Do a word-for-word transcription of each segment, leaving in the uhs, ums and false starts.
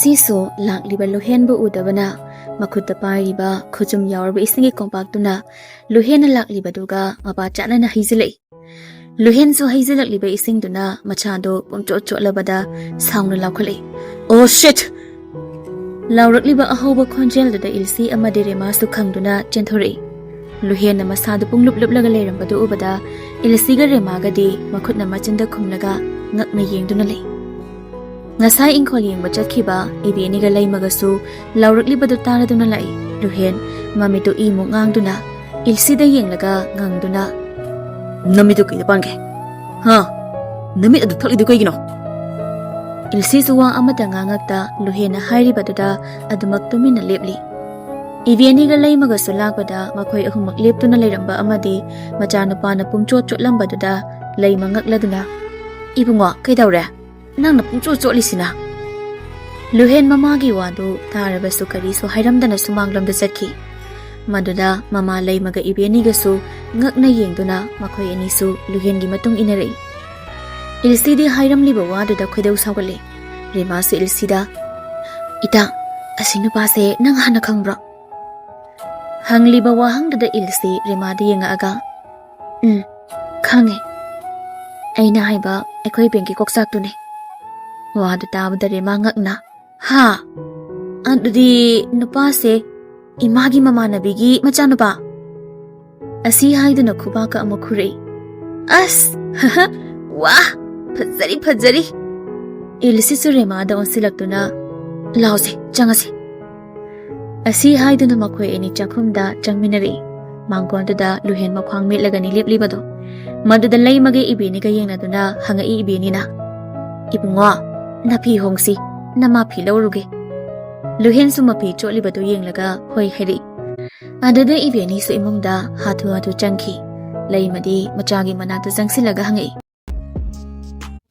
ꯁꯤꯁꯨ ꯂꯥꯛꯂꯤꯕ ꯂꯨꯍꯦꯟꯕꯨ ꯎꯗꯕꯅ ꯃꯈꯨꯠꯇ ꯄꯥꯏꯔꯤꯕ ꯈꯨꯖꯨꯝ ꯌꯥꯎꯔꯕ ꯏꯁꯤꯡꯒꯤ ꯀꯣꯝꯄꯥꯛꯇꯨꯅ ꯂꯨꯍꯦꯟꯅ ꯂꯥꯛꯂꯤꯕꯗꯨꯒ ꯃꯄꯥ ꯆꯥꯅꯅ ꯍꯩꯖꯤꯜꯂꯛꯏ꯫ ꯂꯨꯍꯦꯟꯁꯨ ꯍꯩꯖꯤꯜꯂꯛꯂꯤꯕ ꯏꯁꯤꯡꯗꯨꯅ ꯃꯁꯥꯗꯣ ꯄꯨꯝꯆꯣꯠ ꯆꯣꯠꯂꯕꯗ ꯁꯥꯎꯅ ꯂꯥꯎꯈꯠꯂꯛꯏ, "ꯑꯣ ꯁꯤꯠ!" ꯂꯥꯎꯔꯛꯂꯤꯕ ꯑꯍꯧꯕ ꯈꯣꯟꯖꯦꯜꯗꯨꯗ ꯏꯜꯁꯤ ꯑꯃꯗꯤ ꯔꯦꯃꯥꯁꯨ ꯈꯪꯗꯨꯅ ꯆꯦꯟꯊꯣꯔꯛꯏ꯫ ꯂꯨꯍꯦꯟꯅ ꯃꯁꯥꯗꯨ ꯄꯨꯡꯂꯨꯞ ꯂꯨꯞꯂꯒ ꯂꯩꯔꯝꯕꯗꯨ ꯎꯕꯗ ꯏꯜꯁꯤꯒ ꯔꯦꯃꯥꯒꯗꯤ ꯃꯈꯨꯠꯅ ꯃꯆꯤꯟꯗ ꯈꯨꯝꯂꯒ ꯉꯛꯅ ꯌꯦꯡꯗꯨꯅ ꯂꯩ꯫ ꯉꯁꯥꯏ ꯏꯪꯈꯣꯜ ꯌꯦꯡꯕ ꯆꯠꯈꯤꯕ ꯏꯕꯦꯅꯤꯒ ꯂꯩꯃꯒꯁꯨ ꯂꯥꯎꯔꯛꯂꯤꯕꯗꯨ ꯇꯥꯔꯗꯨꯅ ꯂꯥꯛꯏ꯫ ꯂꯨꯍꯦꯟ ꯃꯃꯤꯠꯇꯨ ꯏꯃꯨꯛ ꯉꯥꯡꯗꯨꯅ ꯏꯜꯁꯤꯗ ꯌꯦꯡꯂꯒ ꯉꯪꯗꯨꯅ, "ꯅꯃꯤꯠꯇꯨ ꯀꯩꯗ ꯄꯥꯟꯒꯦ? ꯍꯥ? ꯅꯃꯤꯠ ꯑꯗꯨ ꯊꯛꯂꯤꯗꯨ ꯀꯩꯒꯤꯅꯣ?" ꯏꯜꯁꯤꯁꯨ ꯋꯥ ꯑꯃꯠꯇ ꯉꯥꯡꯉꯛꯇ ꯂꯨꯍꯦꯟꯅ ꯍꯥꯏꯔꯤꯕꯗꯨꯗ ꯑꯗꯨꯃꯛ ꯇꯨꯃꯤꯟꯅ ꯂꯦꯞꯂꯤ꯫ ꯏꯕꯦꯅꯤꯒ ꯂꯩꯃꯒꯁꯨ ꯂꯥꯛꯄꯗ ꯃꯈꯣꯏ ꯑꯍꯨꯝꯃꯛ ꯂꯦꯞꯇꯨꯅ ꯂꯩꯔꯝꯕ ꯑꯃꯗꯤ ꯃꯆꯥꯅꯨꯄꯥꯅ ꯄꯨꯡꯆꯣꯠ ꯆꯣꯠꯂꯝꯕꯗꯨꯗ ꯂꯩꯃ ꯉꯛꯂꯗꯨꯅ, "ꯏꯕꯨꯡꯉꯣ, ꯀꯩꯗꯧꯔꯦ? ꯅꯪꯅ ꯄꯨꯡꯆꯣꯠ ꯆꯣꯠꯂꯤꯁꯤꯅ?" ꯂꯨꯍꯦꯟ ꯃꯃꯥꯒꯤ ꯋꯥꯗꯨ ꯇꯥꯔꯕꯁꯨ ꯀꯔꯤꯁꯨ ꯍꯥꯏꯔꯝꯗꯅ ꯁꯨꯃꯥꯡꯂꯣꯝꯗ ꯆꯠꯈꯤ꯫ ꯃꯗꯨꯗ ꯃꯃꯥ ꯂꯩꯃꯒ ꯏꯕꯦꯅꯤꯒꯁꯨ ꯉꯛꯅ ꯌꯦꯡꯗꯨꯅ ꯃꯈꯣꯏ ꯑꯅꯤꯁꯨ ꯂꯨꯍꯦꯟꯒꯤ ꯃꯇꯨꯡ ꯏꯟꯅꯔꯛꯏ꯫ ꯏꯜꯁꯤꯗꯤ ꯍꯥꯏꯔꯝꯂꯤꯕ ꯋꯥꯗꯨꯗ ꯈꯣꯏꯗꯧ ꯁꯥꯎꯒꯠꯂꯦ꯫ ꯔꯦꯃꯥꯁꯨ ꯏꯜꯁꯤꯗ, "ꯏꯇꯥ, ꯑꯁꯤ ꯅꯨꯄꯥꯁꯦ ꯅꯪ ꯍꯥꯟꯅ ꯈꯪꯕ꯭ꯔꯣ?" ꯍꯪꯂꯤꯕ ꯋꯥꯍꯪꯗꯨꯗ ꯏꯜꯁꯤ ꯔꯦꯃꯥꯗ ꯌꯦꯡꯉꯛꯑꯒ, "ꯎꯝ, ꯈꯪꯉꯦ꯫ ꯑꯩꯅ ꯍꯥꯏꯕ ꯑꯩꯈꯣꯏ ꯕꯦꯡꯀꯤ ꯀꯣꯛꯆꯥꯛꯇꯨꯅꯦ꯫" ꯋꯥꯗꯨ ꯇꯥꯕꯗ ꯔꯦꯃꯥ ꯉꯛꯅ, "ꯍꯥ? ꯑꯗꯨꯗꯤ ꯅꯨꯄꯥꯁꯦ ꯏꯃꯥꯒꯤ ꯃꯃꯥꯟꯅꯕꯤꯒꯤ ꯃꯆꯥꯅꯨꯄꯥ?" ꯑꯁꯤ ꯍꯥꯏꯗꯨꯅ ꯈꯨꯕꯥꯛꯀ ꯑꯃꯨꯛ ꯈꯨꯔꯛꯏ꯫ "ꯑꯁ, ꯋꯥ, ꯐꯖꯔꯤ, ꯐꯖꯔꯤ!" ꯏꯜꯁꯤꯁꯨ ꯔꯦꯃꯥꯗ ꯑꯣꯟꯁꯤꯜꯂꯛꯇꯨꯅ, "ꯂꯥꯎꯁꯦ, ꯆꯪꯉꯁꯦ꯫" ꯑꯁꯤ ꯍꯥꯏꯗꯨꯅ ꯃꯈꯣꯏ ꯑꯅꯤ ꯆꯥꯛꯈꯨꯝꯗ ꯆꯪꯃꯤꯟꯅꯔꯛꯏ꯫ ꯃꯥꯡꯒꯣꯟꯗꯨꯗ ꯂꯨꯍꯦꯟ ꯃꯈ꯭ꯋꯥꯡ ꯃꯦꯠꯂꯒꯅꯤ ꯂꯦꯞꯂꯤꯕꯗꯣ꯫ ꯃꯗꯨꯗ ꯂꯩꯃꯒ ꯏꯕꯦꯅꯤꯒ ꯌꯦꯡꯅꯗꯨꯅ ꯍꯪꯉꯛꯏ ꯏꯕꯦꯅꯤꯅ, "ꯏꯕꯨꯡꯉꯣ, ꯅꯐꯤ ꯍꯣꯡꯁꯤ, ꯅꯃꯥ ꯐꯤ ꯂꯧꯔꯨꯒꯦ꯫" ꯂꯨꯍꯦꯟꯁꯨ ꯃꯐꯤ ꯆꯣꯠꯂꯤꯕꯗꯨ ꯌꯦꯡꯂꯒ ꯍꯣꯏ ꯍꯥꯏꯔꯛꯏ꯫ ꯑꯗꯨꯗ ꯏꯕꯦꯅꯤꯁꯨ ꯏꯃꯨꯡꯗ ꯍꯥꯊꯨ ꯍꯥꯊꯨ ꯆꯪꯈꯤ꯫ ꯂꯩꯃꯗꯤ ꯃꯆꯥꯒꯤ ꯃꯅꯥꯛꯇ ꯆꯪꯁꯤꯜꯂꯒ ꯍꯪꯉꯛꯏ,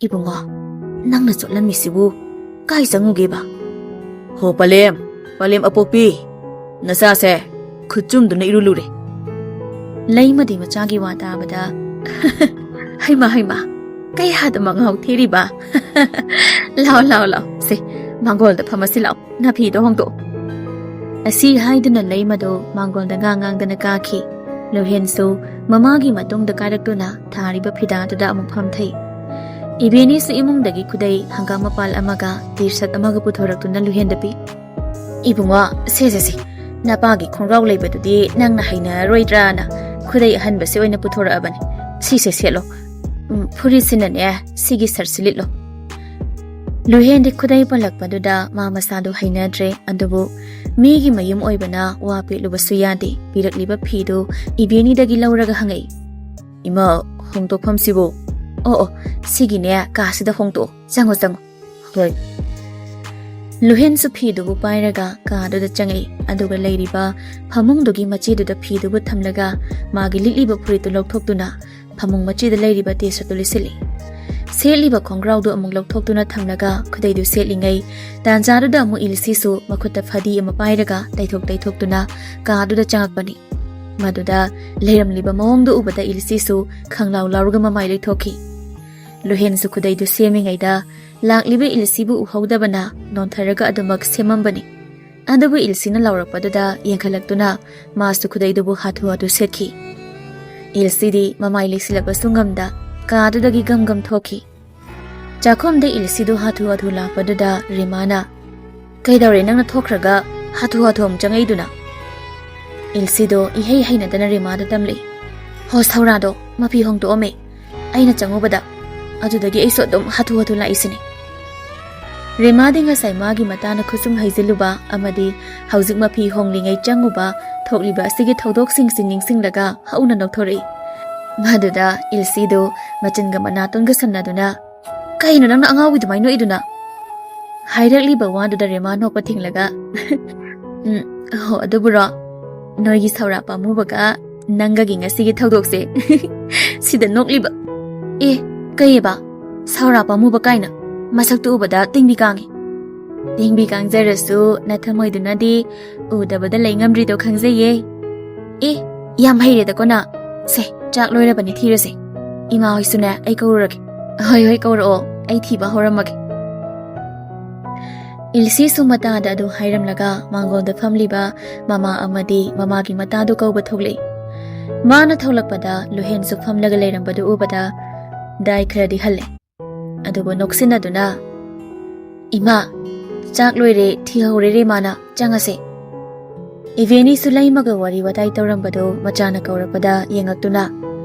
"ꯏꯕꯨꯡꯉꯣ, ꯅꯪꯅ ꯆꯣꯠꯂꯝꯃꯤꯁꯤꯕꯨ ꯀꯥꯏ ꯆꯪꯉꯨꯒꯦꯕ?" "ꯍꯣ ꯄꯂꯦꯝ, ꯄꯂꯦꯝ ꯑꯄꯣꯛꯄꯤ, ꯅꯆꯥꯁꯦ ꯈꯨꯠꯆꯨꯝꯗꯨꯅ ꯏꯔꯨ ꯂꯨꯔꯦ꯫" ꯂꯩꯃꯗꯤ ꯃꯆꯥꯒꯤ ꯋꯥ ꯇꯥꯕꯗ, "ꯍꯩꯃꯥ, ꯍꯩꯃꯥ, ꯀꯩ ꯍꯥꯏꯗ ꯃꯉꯥꯎ ꯊꯤꯔꯤꯕ? ꯂꯥꯎ, ꯂꯥꯎ, ꯂꯥꯎ, ꯁꯦ, ꯃꯥꯡꯒꯣꯜꯗ ꯐꯝꯃꯁꯤ ꯂꯥꯛꯑꯣ, ꯅꯐꯤꯗꯣ ꯍꯣꯡꯗꯣꯛꯑꯣ꯫ ꯑꯁꯤ ꯍꯥꯏꯗꯨꯅ ꯂꯩꯃꯗꯣ ꯃꯥꯡꯒꯣꯜꯗ ꯉꯥꯡ ꯉꯥꯡꯗꯅ ꯀꯥꯈꯤ꯫ ꯂꯨꯍꯦꯟꯁꯨ ꯃꯃꯥꯒꯤ ꯃꯇꯨꯡꯗ ꯀꯥꯔꯛꯇꯨꯅ ꯊꯥꯔꯤꯕ ꯐꯤꯗꯥꯗꯨꯗ ꯑꯃꯨꯛ ꯐꯝꯊꯩ꯫ ꯏꯕꯦꯅꯤꯁꯨ ꯏꯃꯨꯡꯗꯒꯤ ꯈꯨꯗꯩ ꯍꯪꯒꯥꯝ ꯃꯄꯥꯜ ꯑꯃꯒ ꯇꯤ ꯁꯔꯠ ꯑꯃꯒ ꯄꯨꯊꯣꯔꯛꯇꯨꯅ ꯂꯨꯍꯦꯟꯗ ꯄꯤ꯫ "ꯏꯕꯨꯡꯉꯣ, ꯁꯦꯁꯦ ꯁꯦ, ꯅꯄꯥꯒꯤ ꯈꯣꯡꯒ꯭ꯔꯥꯎ ꯂꯩꯕꯗꯨꯗꯤ ꯅꯪꯅ ꯍꯩꯅꯔꯣꯏꯗ꯭ꯔꯥꯅ ꯈꯨꯗꯩ ꯑꯍꯟꯕꯁꯤ ꯑꯣꯏꯅ ꯄꯨꯊꯣꯔꯛꯑꯕꯅꯤ꯫ ꯁꯤꯁꯦ ꯁꯦꯠꯂꯣ꯫ ꯎꯝ, ꯐꯨꯔꯤꯠꯁꯤꯅꯅꯦ, ꯁꯤꯒꯤ ꯁꯔꯠꯁꯤ ꯂꯤꯠꯂꯣ꯫" ꯂꯨꯍꯦꯟꯗꯤ ꯈꯨꯗꯩ ꯄꯜꯂꯛꯄꯗꯨꯗ ꯃꯥ ꯃꯁꯥꯗꯣ ꯍꯩꯅꯗ꯭ꯔꯦ, ꯑꯗꯨꯕꯨ ꯃꯤꯒꯤ ꯃꯌꯨꯝ ꯑꯣꯏꯕꯅ ꯋꯥ ꯄꯦꯠꯂꯨꯕꯁꯨ ꯌꯥꯗꯦ꯫ ꯄꯤꯔꯛꯂꯤꯕ ꯐꯤꯗꯨ ꯏꯕꯦꯅꯤꯗꯒꯤ ꯂꯧꯔꯒ ꯍꯪꯉꯛꯏ, "ꯏꯃꯥ, ꯍꯣꯡꯗꯣꯛꯐꯝꯁꯤꯕꯨ?" "ꯑꯣ ꯑꯣ, ꯁꯤꯒꯤꯅꯦ ꯀꯥꯁꯤꯗ ꯍꯣꯡꯗꯣꯛꯑꯣ, ꯆꯪꯉꯣ ꯆꯪꯉꯣ꯫" "ꯍꯣꯏ꯫" ꯂꯨꯍꯦꯟꯁꯨ ꯐꯤꯗꯨꯕꯨ ꯄꯥꯏꯔꯒ ꯀꯥꯗꯨꯗ ꯆꯪꯉꯛꯏ, ꯑꯗꯨꯒ ꯂꯩꯔꯤꯕ ꯐꯃꯨꯡꯗꯨꯒꯤ ꯃꯆꯦꯗꯨꯗ ꯐꯤꯗꯨꯕꯨ ꯊꯝꯂꯒ ꯃꯥꯒꯤ ꯂꯤꯠꯂꯤꯕ ꯐꯨꯔꯤꯠꯇꯨ ꯂꯧꯊꯣꯛꯇꯨꯅ ꯐꯃꯨꯡ ꯃꯆꯤꯗ ꯂꯩꯔꯤꯕ ꯇꯤ ꯁꯔꯠꯇꯨ ꯂꯤꯠꯁꯤꯜꯂꯤ꯫ ꯁꯦꯠꯂꯤꯕ ꯈꯣꯡꯒ꯭ꯔꯥꯎꯗꯨ ꯑꯃꯨꯛ ꯂꯧꯊꯣꯛꯇꯨꯅ ꯊꯝꯂꯒ ꯈꯨꯗꯩꯗꯨ ꯁꯦꯠꯂꯤꯉꯩ ꯇꯥꯟꯖꯥꯗꯨꯗ ꯑꯃꯨꯛ ꯏꯜꯁꯤꯁꯨ ꯃꯈꯨꯠꯇ ꯐꯗꯤ ꯑꯃ ꯄꯥꯏꯔꯒ ꯇꯩꯊꯣꯛ ꯇꯩꯊꯣꯛꯇꯨꯅ ꯀꯥꯗꯨꯗ ꯆꯪꯉꯛꯄꯅꯤ꯫ ꯃꯗꯨꯗ ꯂꯩꯔꯝꯂꯤꯕ ꯃꯑꯣꯡꯗꯨ ꯎꯕꯗ ꯏꯜꯁꯤꯁꯨ ꯈꯪꯂꯥꯎ ꯂꯥꯎꯔꯒ ꯃꯃꯥꯏ ꯂꯩꯊꯣꯛꯈꯤ꯫ ꯂꯨꯍꯦꯟꯁꯨ ꯈꯨꯗꯩꯗꯨ ꯁꯦꯝꯃꯤꯉꯩꯗ ꯂꯥꯛꯂꯤꯕ ꯏꯜꯁꯤꯕꯨ ꯎꯍꯧꯗꯕꯅ ꯅꯣꯟꯊꯔꯒ ꯑꯗꯨꯃꯛ ꯁꯦꯝꯃꯝꯕꯅꯤ꯫ ꯑꯗꯨꯕꯨ ꯏꯜꯁꯤꯅ ꯂꯥꯎꯔꯛꯄꯗꯨꯗ ꯌꯦꯡꯈꯠꯂꯛꯇꯨꯅ ꯃꯥꯁꯨ ꯈꯨꯗꯩꯗꯨꯕꯨ ꯍꯥꯊꯨ ꯍꯥꯊꯨ ꯁꯦꯠꯈꯤ꯫ ꯏꯜꯁꯤꯗꯤ ꯃꯃꯥꯏ ꯂꯩꯁꯤꯜꯂꯛꯄꯁꯨ ꯉꯝꯗ ꯀꯥꯗꯨꯗꯒꯤ ꯒꯝ ꯒꯝ ꯊꯣꯛꯈꯤ꯫ ꯆꯥꯛꯈꯨꯝꯗ ꯏꯜꯁꯤꯗꯨ ꯍꯥꯊꯨ ꯍꯥꯊꯨ ꯂꯥꯛꯄꯗꯨꯗ ꯔꯤꯃꯥꯅ, "ꯀꯩꯗꯧꯔꯦ ꯅꯪꯅ ꯊꯣꯛꯈ꯭ꯔꯒ ꯍꯥꯊꯨ ꯍꯥꯊꯨ ꯑꯃꯨꯛ ꯆꯪꯉꯛꯏꯗꯨꯅ?" ꯏꯜꯁꯤꯗꯣ ꯏꯍꯩ ꯍꯩꯅꯗꯅ ꯔꯤꯃꯥꯗ ꯇꯝꯂꯛꯏ꯫ "ꯍꯣ ꯁꯧꯔꯥꯗꯣ ꯃꯐꯤ ꯍꯣꯡꯗꯣꯛꯑꯝꯃꯦ꯫ ꯑꯩꯅ ꯆꯪꯉꯨꯕꯗ꯫ ꯑꯗꯨꯗꯒꯤ ꯑꯩꯁꯨ ꯑꯗꯨꯝ ꯍꯥꯊꯨ ꯍꯥꯊꯨ ꯂꯥꯛꯏꯁꯤꯅꯤ꯫" ꯔꯦꯃꯥꯗꯤ ꯉꯁꯥꯏ ꯃꯥꯒꯤ ꯃꯇꯥꯅ ꯈꯨꯠꯁꯨꯝ ꯍꯩꯖꯤꯜꯂꯨꯕ ꯑꯃꯗꯤ ꯍꯧꯖꯤꯛ ꯃꯐꯤ ꯍꯣꯡꯂꯤꯉꯩ ꯆꯪꯉꯨꯕ ꯊꯣꯛꯂꯤꯕ ꯑꯁꯤꯒꯤ ꯊꯧꯗꯣꯛꯁꯤꯡꯁꯤ ꯅꯤꯡꯁꯤꯡꯂꯒ ꯍꯧꯅ ꯅꯣꯛꯊꯣꯔꯛꯏ꯫ ꯃꯗꯨꯗ ꯏꯜꯁꯤꯗꯨ ꯃꯆꯤꯟꯒ ꯃꯅꯥꯇꯣꯟꯒ ꯁꯝꯅꯗꯨꯅ, "ꯀꯩꯅꯣ ꯅꯪꯅ ꯑꯉꯥꯎꯕꯤ ꯑꯗꯨꯃꯥꯏꯅ ꯅꯣꯛꯏꯗꯨꯅ?" ꯍꯥꯏꯔꯛꯂꯤꯕ ꯋꯥꯗꯨꯗ ꯔꯦꯃꯥ ꯅꯣꯛꯄ ꯊꯤꯡꯂꯒ, "ꯎꯝ, ꯍꯣ, ꯑꯗꯨꯕꯨꯔꯣ? ꯅꯣꯏꯒꯤ ꯁꯧꯔꯥ ꯄꯥꯝꯃꯨꯕꯒ ꯅꯪꯒꯒꯤ ꯉꯁꯤꯒꯤ ꯊꯧꯗꯣꯛꯁꯦ ꯁꯤꯗ ꯅꯣꯛꯂꯤꯕ꯫ ꯑꯦ, ꯀꯩꯑꯕ? ꯁꯧꯔꯥ ꯄꯥꯝꯃꯨꯕ ꯀꯥꯏꯅ? ꯃꯁꯛꯇꯨ ꯎꯕꯗ ꯇꯤꯡꯕꯤ ꯀꯥꯡꯉꯤ꯫" "ꯇꯤꯡꯕꯤ ꯀꯥꯡꯖꯔꯁꯨ ꯅꯊꯃꯣꯏꯗꯨꯅꯗꯤ ꯎꯗꯕꯗ ꯂꯩ ꯉꯝꯗ꯭ꯔꯤꯗꯣ ꯈꯪꯖꯩꯌꯦ꯫ ꯑꯦ, ꯌꯥꯝ ꯍꯩꯔꯦꯗꯀꯣ ꯅꯪ꯫ ꯁꯦ, ꯆꯥꯛ ꯂꯣꯏꯔꯕꯅꯤ, ꯊꯤꯔꯁꯦ꯫ ꯏꯃꯥ ꯍꯣꯏꯁꯨꯅꯦ, ꯑꯩ ꯀꯧꯔꯨꯔꯒꯦ꯫" "ꯍꯣꯏ, ꯍꯣꯏ, ꯀꯧꯔꯛꯑꯣ꯫ ꯑꯩ ꯊꯤꯕ ꯍꯧꯔꯝꯃꯒꯦ꯫" ꯏꯜꯁꯤꯁꯨ ꯃꯇꯥꯗ ꯑꯗꯨ ꯍꯥꯏꯔꯝꯂꯒ ꯃꯥꯡꯒꯣꯜꯗ ꯐꯝꯂꯤꯕ ꯃꯃꯥ ꯑꯃꯗꯤ ꯃꯃꯥꯒꯤ ꯃꯇꯥꯗꯨ ꯀꯧꯕ ꯊꯣꯛꯂꯛꯏ꯫ ꯃꯥꯅ ꯊꯣꯛꯂꯛꯄꯗ ꯂꯨꯍꯦꯟꯁꯨ ꯐꯝꯂꯒ ꯂꯩꯔꯝꯕꯗꯨ ꯎꯕꯗ ꯗꯥꯏ ꯈꯔꯗꯤ ꯍꯜꯂꯦ꯫ ꯑꯗꯨꯕꯨ ꯅꯣꯛꯁꯤꯟꯅꯗꯨꯅ, "ꯏꯃꯥ, ꯆꯥꯛ ꯂꯣꯏꯔꯦ, ꯊꯤꯍꯧꯔꯦ ꯔꯦꯃꯥꯅ, ꯆꯪꯉꯁꯦ꯫" ꯏꯕꯦꯅꯤꯁꯨ ꯂꯩꯃꯒ ꯋꯥꯔꯤ ꯋꯥꯇꯥꯏ ꯇꯧꯔꯝꯕꯗꯨ ꯃꯆꯥꯅ ꯀꯧꯔꯛꯄꯗ ꯌꯦꯡꯉꯛꯇꯨꯅ,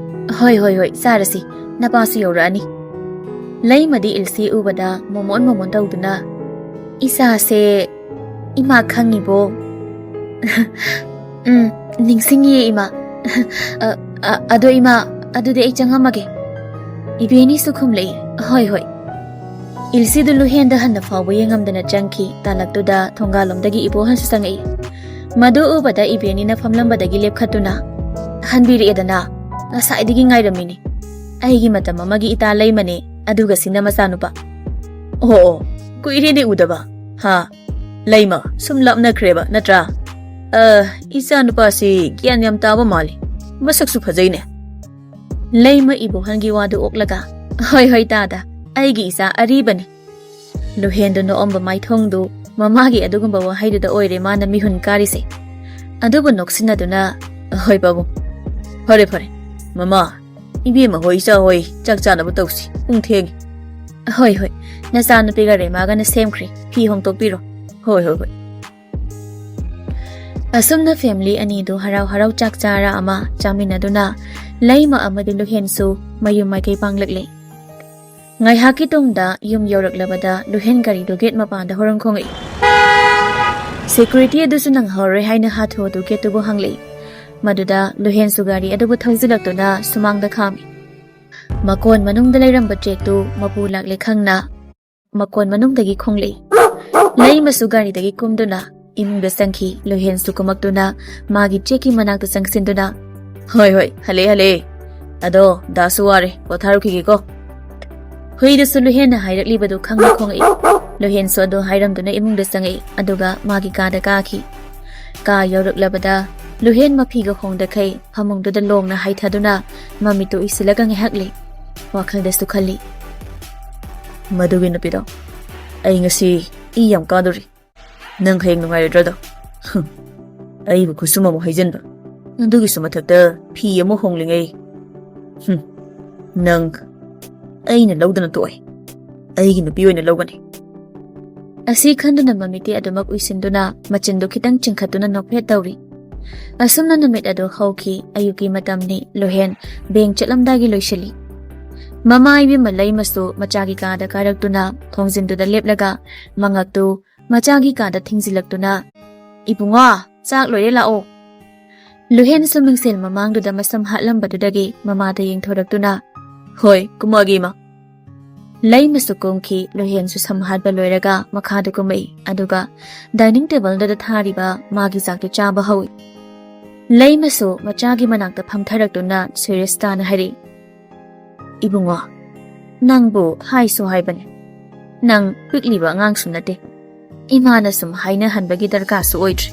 "ꯍꯣꯏ, ꯍꯣꯏ, ꯍꯣꯏ, ꯆꯥꯔꯁꯤ, ꯅꯄꯥꯁꯨ ꯌꯧꯔꯛꯑꯅꯤ꯫" ꯂꯩꯃꯗꯤ ꯏꯜꯁꯤ ꯎꯕꯗ ꯃꯣꯃꯣꯟ ꯃꯣꯃꯣꯟ ꯇꯧꯗꯨꯅ, "ꯏꯆꯥꯁꯦ ꯏꯃꯥ ꯈꯪꯉꯤꯕꯣ?" "ꯎꯝ, ꯅꯤꯡꯁꯤꯡꯉꯤꯌꯦ ꯏꯃꯥ꯫ ꯑ, ꯑ, ꯑꯗꯣ ꯏꯃꯥ, ꯑꯗꯨꯗꯤ ꯑꯩ ꯆꯪꯉꯝꯃꯒꯦ꯫" ꯏꯕꯦꯅꯤꯁꯨ ꯈꯨꯝꯂꯛꯏ, "ꯍꯣꯏ, ꯍꯣꯏ꯫" ꯏꯜꯁꯤꯗꯨ ꯂꯨꯍꯦꯟꯗ ꯍꯟꯅ ꯐꯥꯎꯕ ꯌꯦꯡꯉꯝꯗꯅ ꯆꯪꯈꯤ꯫ ꯇꯥꯂꯛꯇꯨꯗ ꯊꯣꯡꯒꯥꯜꯂꯣꯝꯗꯒꯤ ꯏꯕꯣꯍꯟꯁꯨ ꯆꯪꯉꯛꯏ꯫ ꯃꯗꯨ ꯎꯕꯗ ꯏꯕꯦꯅꯤꯅ ꯐꯝꯂꯝꯕꯗꯒꯤ ꯂꯦꯞꯈꯠꯇꯨꯅ, "ꯍꯟꯕꯤꯔꯛꯑꯦꯗꯅ, ꯉꯁꯥꯏꯗꯒꯤ ꯉꯥꯏꯔꯝꯃꯤꯅꯤ꯫ ꯑꯩꯒꯤ ꯃꯇꯝ ꯑꯃꯒꯤ ꯏꯇꯥ ꯂꯩꯃꯅꯦ, ꯑꯗꯨꯒ ꯁꯤꯅ ꯃꯆꯥꯅꯨꯄꯥ꯫" "ꯑꯣ, ꯑꯣ, ꯀꯨꯏꯔꯦꯅꯦ ꯎꯗꯕ꯫ ꯍꯥ? ꯂꯩꯃ, ꯁꯨꯝ ꯂꯥꯞꯅꯈ꯭ꯔꯦꯕ, ꯅꯠꯇ꯭ꯔꯥ? ꯑ, ꯏꯆꯥꯅꯨꯄꯥꯁꯤ ꯒ꯭ꯌꯥꯟ ꯌꯥꯝ ꯇꯥꯕ ꯃꯥꯜꯂꯤ꯫ ꯃꯁꯛꯁꯨ ꯐꯖꯩꯅꯦ꯫" ꯂꯩꯃ ꯏꯕꯣꯍꯟꯒꯤ ꯋꯥꯗꯨ ꯑꯣꯛꯂꯒ, "ꯍꯣꯏ, ꯍꯣꯏ, ꯇꯥꯗ, ꯑꯩꯒꯤ ꯏꯆꯥ ꯑꯔꯤꯕꯅꯤ꯫" ꯂꯨꯍꯦꯟꯗꯨ ꯅꯣꯛꯑꯝꯕ ꯃꯥꯏꯊꯣꯡꯗꯨ ꯃꯃꯥꯒꯤ ꯑꯗꯨꯒꯨꯝꯕ ꯋꯥꯍꯩꯗꯨꯗ ꯑꯣꯏꯔꯦ ꯃꯥꯅ ꯃꯤꯍꯨꯟ ꯀꯥꯔꯤꯁꯦ꯫ ꯑꯗꯨꯕꯨ ꯅꯣꯛꯁꯤꯟꯅꯗꯨꯅ, "ꯍꯣꯏ ꯄꯥꯕꯨꯡ, ꯐꯔꯦ, ꯐꯔꯦ꯫ ꯃꯃꯥ, ꯏꯕꯦꯝꯃ ꯍꯣꯏ, ꯏꯆꯥ ꯍꯣꯏ, ꯆꯥꯛ ꯆꯥꯅꯕ ꯇꯧꯁꯤ, ꯄꯨꯡ ꯊꯦꯡꯉꯦ꯫" "ꯍꯣꯏ, ꯍꯣꯏ, ꯅꯆꯥꯅꯨꯄꯤꯒ ꯔꯦꯃꯥꯒꯅ ꯁꯦꯝꯈ꯭ꯔꯦ, ꯐꯤ ꯍꯣꯡꯗꯣꯛꯄꯤꯔꯣ꯫" "ꯍꯣꯏ, ꯍꯣꯏ, ꯍꯣꯏ꯫" ꯑꯁꯨꯝꯅ ꯐꯦꯃꯤꯂꯤ ꯑꯅꯤꯗꯨ ꯍꯔꯥꯎ ꯍꯔꯥꯎ ꯆꯥꯛ ꯆꯥꯔ ꯑꯃ ꯆꯥꯃꯤꯟꯅꯗꯨꯅ ꯂꯩꯃ ꯑꯃꯗꯤ ꯂꯨꯍꯦꯟꯁꯨ ꯃꯌꯨꯝ ꯃꯥꯏꯀꯩ ꯄꯥꯡꯂꯛꯂꯦ꯫ ꯉꯥꯏꯍꯥꯛꯀꯤ ꯇꯨꯡꯗ ꯌꯨꯝ ꯌꯧꯔꯛꯂꯕꯗ ꯂꯨꯍꯦꯟ ꯒꯥꯔꯤꯗꯨ ꯒꯦꯠ ꯃꯄꯥꯟꯗ ꯍꯣꯔꯣꯟ ꯈꯣꯡꯉꯛꯏ꯫ ꯁꯦꯀ꯭ꯌꯨꯔꯤꯇꯤ ꯑꯗꯨꯁꯨ ꯅꯪꯍꯧꯔꯣꯏ ꯍꯥꯏꯅ ꯍꯥꯊꯨ ꯍꯥꯊꯨ ꯒꯦꯠꯇꯨꯕꯨ ꯍꯥꯡꯂꯛꯏ꯫ ꯃꯗꯨꯗ ꯂꯨꯍꯦꯟꯁꯨ ꯒꯥꯔꯤ ꯑꯗꯨꯕꯨ ꯊꯧꯖꯤꯜꯂꯛꯇꯨꯅ ꯁꯨꯃꯥꯡꯗ ꯈꯥꯝꯃꯤ꯫ ꯃꯀꯣꯟ ꯃꯅꯨꯡꯗ ꯂꯩꯔꯝꯕ ꯖꯦꯛꯇꯨ ꯃꯄꯨ ꯂꯥꯛꯂꯦ ꯈꯪꯅ ꯃꯀꯣꯟ ꯃꯅꯨꯡꯗꯒꯤ ꯈꯣꯡꯂꯛꯏ꯫ ꯂꯩꯃꯁꯨ ꯒꯥꯔꯤꯗꯒꯤ ꯀꯨꯝꯗꯨꯅ ꯏꯃꯨꯡꯗ ꯆꯪꯈꯤ꯫ ꯂꯨꯍꯦꯟꯁꯨ ꯀꯨꯝꯃꯛꯇꯨꯅ ꯃꯥꯒꯤ ꯖꯦꯛꯀꯤ ꯃꯅꯥꯛꯇ ꯆꯪꯁꯤꯟꯗꯨꯅ, "ꯍꯣꯏ, ꯍꯣꯏ, ꯍꯜꯂꯛꯑꯦ, ꯍꯜꯂꯛꯑꯦ꯫ ꯑꯗꯣ ꯗꯥꯁꯨ ꯋꯥꯔꯦ, ꯄꯣꯊꯥꯔꯨꯈꯤꯒꯦꯀꯣ꯫" ꯍꯨꯏꯗꯨꯁꯨ ꯂꯨꯍꯦꯟꯅ ꯍꯥꯏꯔꯛꯂꯤꯕꯗꯨ ꯈꯪꯅ ꯈꯣꯡꯉꯛꯏ꯫ ꯂꯨꯍꯦꯟꯁꯨ ꯑꯗꯨ ꯍꯥꯏꯔꯝꯗꯨꯅ ꯏꯃꯨꯡꯗ ꯆꯪꯉꯛꯏ, ꯑꯗꯨꯒ ꯃꯥꯒꯤ ꯀꯥꯗ ꯀꯥꯈꯤ꯫ ꯀꯥ ꯌꯧꯔꯛꯂꯕꯗ ꯂꯨꯍꯦꯟ ꯃꯐꯤꯒ ꯍꯣꯡꯗꯈꯩ ꯐꯃꯨꯡꯗꯨꯗ ꯂꯣꯡꯅ ꯍꯥꯏꯊꯗꯨꯅ ꯃꯃꯤꯠꯇꯨ ꯎꯏꯁꯤꯜꯂꯒ ꯉꯥꯏꯍꯥꯛ ꯂꯩ꯫ ꯋꯥꯈꯜꯗꯁꯨ ꯈꯜꯂꯤ, "ꯃꯗꯨꯒꯤ ꯅꯨꯄꯤꯗꯣ ꯑꯩ ꯉꯁꯤ ꯏ ꯌꯥꯝ ꯀꯥꯗꯣꯔꯤ꯫ ꯅꯪ ꯍꯌꯦꯡ ꯅꯨꯡꯉꯥꯏꯔꯣꯏꯗ꯭ꯔꯗꯣ? ꯍꯨꯝ, ꯑꯩꯕꯨ ꯈꯨꯠꯁꯨꯝ ꯑꯃꯨꯛ ꯍꯩꯖꯤꯟꯕ, ꯑꯗꯨꯒꯤꯁꯨ ꯃꯊꯛꯇ ꯐꯤ ꯑꯃꯨꯛ ꯍꯣꯡꯂꯤꯉꯩ꯫ ꯍꯨꯝ, ꯅꯪ ꯑꯩꯅ ꯂꯧꯗꯅ ꯇꯣꯛꯑꯣꯏ꯫ ꯑꯩꯒꯤ ꯅꯨꯄꯤ ꯑꯣꯏꯅ ꯂꯧꯒꯅꯤ꯫ ꯑꯁꯤ ꯈꯟꯗꯨꯅ ꯃꯃꯤꯠꯇꯤ ꯑꯗꯨꯃꯛ ꯎꯏꯁꯤꯟꯗꯨꯅ ꯃꯆꯤꯟꯗꯨ ꯈꯤꯇꯪ ꯆꯤꯡꯈꯠꯇꯨꯅ ꯅꯣꯛꯐꯦꯠ ꯇꯧꯔꯤ꯫ ꯑꯁꯨꯝꯅ ꯅꯨꯃꯤꯠ ꯑꯗꯨ ꯍꯧꯈꯤ꯫ ꯑꯌꯨꯛꯀꯤ ꯃꯇꯝꯅꯤ꯫ ꯂꯨꯍꯦꯟ ꯕꯦꯡ ꯆꯠꯂꯝꯗꯥꯏꯒꯤ ꯂꯣꯏꯁꯤꯜꯂꯤ꯫ ꯃꯃꯥ ꯏꯕꯦꯝꯃ ꯂꯩꯃꯁꯨ ꯃꯆꯥꯒꯤ ꯀꯥꯗ ꯀꯥꯔꯛꯇꯨꯅ ꯊꯣꯡꯖꯤꯟꯗꯨꯗ ꯂꯦꯞꯂꯒ ꯃꯉꯛꯇꯨ ꯃꯆꯥꯒꯤ ꯀꯥꯗ ꯊꯤꯡꯖꯤꯜꯂꯛꯇꯨꯅ, "ꯏꯕꯨꯡꯉꯣ, ꯆꯥꯛ ꯂꯣꯏꯔꯦ, ꯂꯥꯛꯑꯣ꯫" ꯂꯨꯍꯦꯟꯁꯨ ꯃꯤꯡꯁꯦꯜ ꯃꯃꯥꯡꯗꯨꯗ ꯃꯁꯝ ꯍꯥꯠꯂꯝꯕꯗꯨꯗꯒꯤ ꯃꯃꯥꯗ ꯌꯦꯡꯊꯣꯔꯛꯇꯨꯅ, "ꯍꯣꯏ, ꯀꯨꯝꯃꯛꯑꯒꯦ, ꯏꯃꯥ꯫" ꯂꯩꯃꯁꯨ ꯀꯨꯝꯈꯤ꯫ ꯂꯨꯍꯦꯟꯁꯨ ꯁꯝ ꯍꯥꯠꯄ ꯂꯣꯏꯔꯒ ꯃꯈꯥꯗ ꯀꯨꯝꯃꯛꯏ, ꯑꯗꯨꯒ ꯗꯥꯏꯅꯤꯡ ꯇꯦꯕꯜꯗꯨꯗ ꯊꯥꯔꯤꯕ ꯃꯥꯒꯤ ꯆꯥꯛꯇꯨ ꯆꯥꯕ ꯍꯧꯏ꯫ ꯂꯩꯃꯁꯨ ꯃꯆꯥꯒꯤ ꯃꯅꯥꯛꯇ ꯐꯝꯊꯔꯛꯇꯨꯅ ꯁꯤꯔꯤꯌꯁ ꯇꯥꯅ ꯍꯥꯏꯔꯛꯏ, "ꯏꯕꯨꯡꯉꯣ, ꯅꯪꯕꯨ ꯍꯥꯏꯁꯨ ꯍꯥꯏꯕꯅꯤ, ꯅꯪ ꯄꯤꯛꯂꯤꯕ ꯑꯉꯥꯡꯁꯨ ꯅꯠꯇꯦ꯫ ꯏꯃꯥꯅ ꯁꯨꯝ ꯍꯥꯏꯅꯍꯟꯕꯒꯤ ꯗꯔꯀꯥꯔꯁꯨ ꯑꯣꯏꯗ꯭ꯔꯤ꯫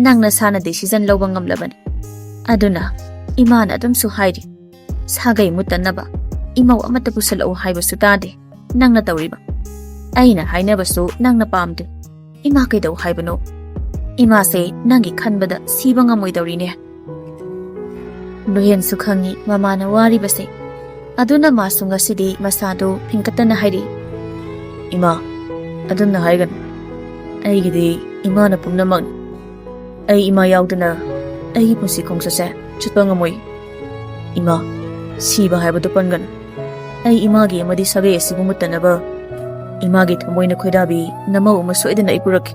ꯅꯪ ꯅꯁꯥꯅ ꯗꯤꯁꯤꯖꯟ ꯂꯧꯕ ꯉꯝꯂꯕꯅꯤ꯫ ꯑꯗꯨꯅ ꯏꯃꯥꯅ ꯑꯗꯨꯝꯁꯨ ꯍꯥꯏꯔꯤ, ꯁꯥꯒꯩ ꯃꯨꯠꯇꯅꯕ ꯏꯃꯧ ꯑꯃꯠꯇ ꯄꯨꯁꯜꯂꯛꯎ ꯍꯥꯏꯕꯁꯨ ꯇꯥꯗꯦ꯫ ꯅꯪꯅ ꯇꯧꯔꯤꯕ, ꯑꯩꯅ ꯍꯥꯏꯅꯕꯁꯨ ꯅꯪꯅ ꯄꯥꯝꯗꯦ꯫ ꯏꯃꯥ ꯀꯩꯗꯧ ꯍꯥꯏꯕꯅꯣ? ꯏꯃꯥꯁꯦ ꯅꯪꯒꯤ ꯈꯟꯕꯗ ꯁꯤꯕ ꯉꯝꯃꯣꯏꯗꯧꯔꯤꯅꯦ꯫" ꯂꯨꯍꯦꯟꯁꯨ ꯈꯪꯉꯤ ꯃꯃꯥꯅ ꯋꯥꯔꯤꯕꯁꯦ꯫ ꯑꯗꯨꯅ ꯃꯥꯁꯨ ꯉꯁꯤꯗꯤ ꯃꯁꯥꯗꯨ ꯐꯤꯡꯀꯠꯇꯅ ꯍꯥꯏꯔꯤ, "ꯏꯃꯥ, ꯑꯗꯨꯝꯅ ꯍꯥꯏꯒꯅꯨ꯫ ꯑꯩꯒꯤꯗꯤ ꯏꯃꯥꯅ ꯄꯨꯝꯅꯃꯛꯅꯤ꯫ ꯑꯩ ꯏꯃꯥ ꯌꯥꯎꯗꯅ ꯑꯩꯒꯤ ꯄꯨꯟꯁꯤ ꯈꯣꯡꯆꯠꯁꯦ ꯆꯠꯄ ꯉꯝꯃꯣꯏ꯫ ꯏꯃꯥ, ꯁꯤꯕ ꯍꯥꯏꯕꯗꯨ ꯄꯟꯒꯅꯨ꯫ ꯑꯩ ꯏꯃꯥꯒꯤ ꯑꯃꯗꯤ ꯁꯥꯒꯩ ꯑꯁꯤꯕꯨ ꯃꯨꯠꯇꯅꯕ ꯏꯃꯥꯒꯤ ꯊꯃꯣꯏꯅ ꯈꯣꯏꯗꯥꯕꯤ ꯅꯃꯧ ꯑꯃ ꯁꯣꯏꯗꯅ ꯑꯩ ꯄꯨꯔꯛꯈꯤ꯫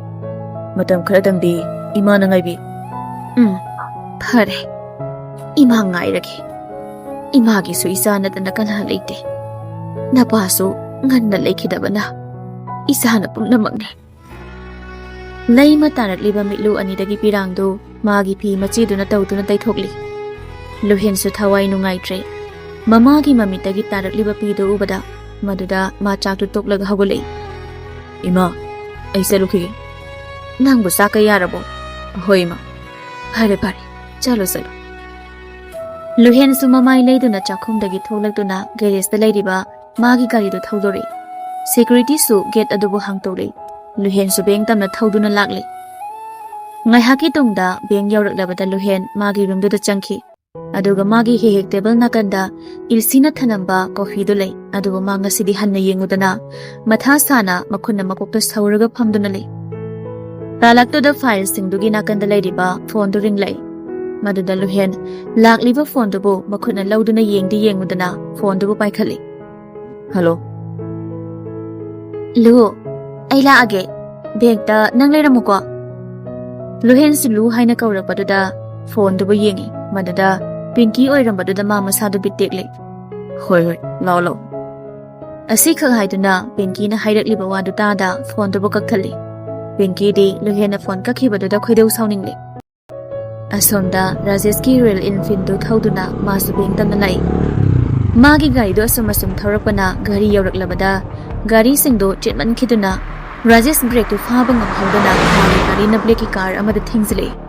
ꯃꯇꯝ ꯈꯔꯗꯪꯗꯤ ꯏꯃꯥꯅ ꯉꯥꯏꯕꯤ꯫" "ꯎꯝ, ꯐꯔꯦ꯫ ꯏꯃꯥ ꯉꯥꯏꯔꯒꯦ꯫ ꯏꯃꯥꯒꯤꯁꯨ ꯏꯆꯥ ꯅꯠꯇꯅ ꯀꯅꯥ ꯂꯩꯇꯦ꯫ ꯅꯄꯥꯁꯨ ꯉꯟꯅ ꯂꯩꯈꯤꯗꯕꯅ ꯏꯆꯥꯅ ꯄꯨꯝꯅꯃꯛꯅꯤ꯫" ꯂꯩꯃ ꯇꯥꯔꯛꯂꯤꯕ ꯃꯤꯠꯂꯨ ꯑꯅꯤꯗꯒꯤ ꯄꯤꯔꯥꯡꯗꯨ ꯃꯥꯒꯤ ꯐꯤ ꯃꯆꯦꯗꯨꯅ ꯇꯧꯗꯨꯅ ꯇꯩꯊꯣꯛꯂꯤ꯫ ꯂꯨꯍꯦꯟꯁꯨ ꯊꯋꯥꯏ ꯅꯨꯡꯉꯥꯏꯇ꯭ꯔꯦ꯫ ꯃꯃꯥꯒꯤ ꯃꯃꯤꯠꯇꯒꯤ ꯇꯥꯔꯛꯂꯤꯕ ꯄꯤꯗꯨ ꯎꯕꯗ ꯃꯗꯨꯗ ꯃꯥ ꯆꯥꯛꯇꯨ ꯇꯣꯛꯂꯒ ꯍꯧꯒꯠꯂꯛꯏ꯫ "ꯏꯃꯥ, ꯑꯩ ꯆꯠꯂꯨꯈꯤꯒꯦ꯫" "ꯅꯪꯕꯨ ꯆꯥꯛ ꯀꯩ ꯌꯥꯔꯕꯣ?" "ꯍꯣꯏ, ꯏꯃꯥ꯫" "ꯐꯔꯦ, ꯐꯔꯦ, ꯆꯠꯂꯣ, ꯆꯠꯂꯣ꯫" ꯂꯨꯍꯦꯟꯁꯨ ꯃꯃꯥꯏ ꯂꯩꯗꯨꯅ ꯆꯥꯛꯈꯨꯝꯗꯒꯤ ꯊꯣꯛꯂꯛꯇꯨꯅ ꯒꯦꯔꯦꯖꯇ ꯂꯩꯔꯤꯕ ꯃꯥꯒꯤ ꯒꯥꯔꯤꯗꯨ ꯊꯧꯗꯣꯔꯛꯏ꯫ ꯁꯦꯀ꯭ꯌꯨꯔꯤꯇꯤꯁꯨ ꯒꯦꯠ ꯑꯗꯨꯕꯨ ꯍꯥꯡꯇꯣꯛꯂꯛꯏ꯫ ꯂꯨꯍꯦꯟꯁꯨ ꯕꯦꯡ ꯇꯝꯅ ꯊꯧꯗꯨꯅ ꯂꯥꯛꯂꯤ꯫ ꯉꯥꯏꯍꯥꯛꯀꯤ ꯇꯨꯡꯗ ꯕꯦꯡ ꯌꯧꯔꯛꯂꯕꯗ ꯂꯨꯍꯦꯟ ꯃꯥꯒꯤ ꯔꯨꯝꯗꯨꯗ ꯆꯪꯈꯤ꯫ ꯑꯗꯨꯒ ꯃꯥꯒꯤ ꯍꯦꯛ ꯍꯦꯛ ꯇꯦꯕꯜ ꯅꯥꯀꯟꯗ ꯏꯜꯁꯤꯅ ꯊꯅꯝꯕ ꯀꯣꯐꯤꯗꯨ ꯂꯩ꯫ ꯑꯗꯨꯕꯨ ꯃꯥ ꯉꯁꯤꯗꯤ ꯍꯟꯅ ꯌꯦꯡꯉꯨꯗꯅ ꯃꯊꯥ ꯁꯥꯅ ꯃꯈꯨꯠꯅ ꯃꯀꯣꯛꯇ ꯁꯧꯔꯒ ꯐꯝꯗꯨꯅ ꯂꯩ꯫ ꯇꯥꯂꯛꯇꯨꯗ ꯐꯥꯏꯜꯁꯤꯡꯗꯨꯒꯤ ꯅꯥꯀꯟꯗ ꯂꯩꯔꯤꯕ ꯐꯣꯟꯗꯨ ꯔꯤꯡꯂꯛꯏ꯫ ꯃꯗꯨꯗ ꯂꯨꯍꯦꯟ ꯂꯥꯛꯂꯤꯕ ꯐꯣꯟꯗꯨꯕꯨ ꯃꯈꯨꯠꯅ ꯂꯧꯗꯨꯅ ꯌꯦꯡꯗꯤ ꯌꯦꯡꯉꯨꯗꯅ ꯐꯣꯟꯗꯨꯕꯨ ꯄꯥꯏꯈꯠꯂꯤ꯫ "ꯍꯜꯂꯣ꯫ ꯂꯨ, ꯑꯩ ꯂꯥꯛꯑꯒꯦ꯫ ꯕꯦꯡꯛꯇ ꯅꯪ ꯂꯩꯔꯝꯃꯨꯀꯣ꯫" ꯂꯨꯍꯦꯟꯁꯨ ꯂꯨ ꯍꯥꯏꯅ ꯀꯧꯔꯛꯄꯗꯨꯗ ꯐꯣꯟꯗꯨꯕꯨ ꯌꯦꯡꯉꯤ꯫ ꯃꯗꯨꯗ ꯄꯤꯡꯀꯤ ꯑꯣꯏꯔꯝꯕꯗꯨꯗ ꯃꯥ ꯃꯁꯥꯗꯨ ꯕꯤꯠ ꯇꯦꯛꯂꯦ꯫ "ꯍꯣꯏ, ꯍꯣꯏ, ꯂꯥꯛꯑꯣ, ꯂꯥꯛꯑꯣ꯫" ꯑꯁꯤꯈꯛ ꯍꯥꯏꯗꯨꯅ ꯄꯤꯡꯀꯤꯅ ꯍꯥꯏꯔꯛꯂꯤꯕ ꯋꯥꯗꯨ ꯇꯥꯗ ꯐꯣꯟꯗꯨꯕꯨ ꯀꯛꯊꯠꯂꯤ꯫ ꯄꯤꯡꯀꯤꯗꯤ ꯂꯨꯍꯦꯟꯅ ꯐꯣꯟ ꯀꯛꯈꯤꯕꯗꯨꯗ ꯈꯣꯏꯗꯧ ꯁꯥꯎꯅꯤꯡꯂꯦ꯫ ꯑꯁꯣꯝꯗ ꯔꯥꯖꯦꯁꯀꯤ ꯔꯣꯌꯦꯜ ꯏꯟꯐꯤꯜꯗꯨ ꯊꯧꯗꯨꯅ ꯃꯥꯁꯨ ꯕꯦꯡꯛ ꯇꯝꯅ ꯂꯥꯛꯏ꯫ ꯃꯥꯒꯤ ꯒꯥꯔꯤꯗꯨ ꯑꯁꯨꯝ ꯑꯁꯨꯝ ꯊꯧꯔꯛꯄꯅ ꯒꯥꯔꯤ ꯌꯧꯔꯛꯂꯕꯗ ꯒꯥꯔꯤꯁꯤꯡꯗꯨ ꯆꯦꯟꯃꯟꯈꯤꯗꯨꯅ ꯔꯥꯖꯦꯁ ꯕ꯭ꯔꯦꯛꯇꯨ ꯐꯥꯕ ꯉꯝꯍꯧꯗꯅ ꯃꯥꯒꯤ ꯒꯥꯔꯤꯅ ꯕ꯭ꯂꯦꯛꯀꯤ ꯀꯥꯔ ꯑꯃꯗ ꯊꯦꯡꯖꯤꯜꯂꯛꯏ꯫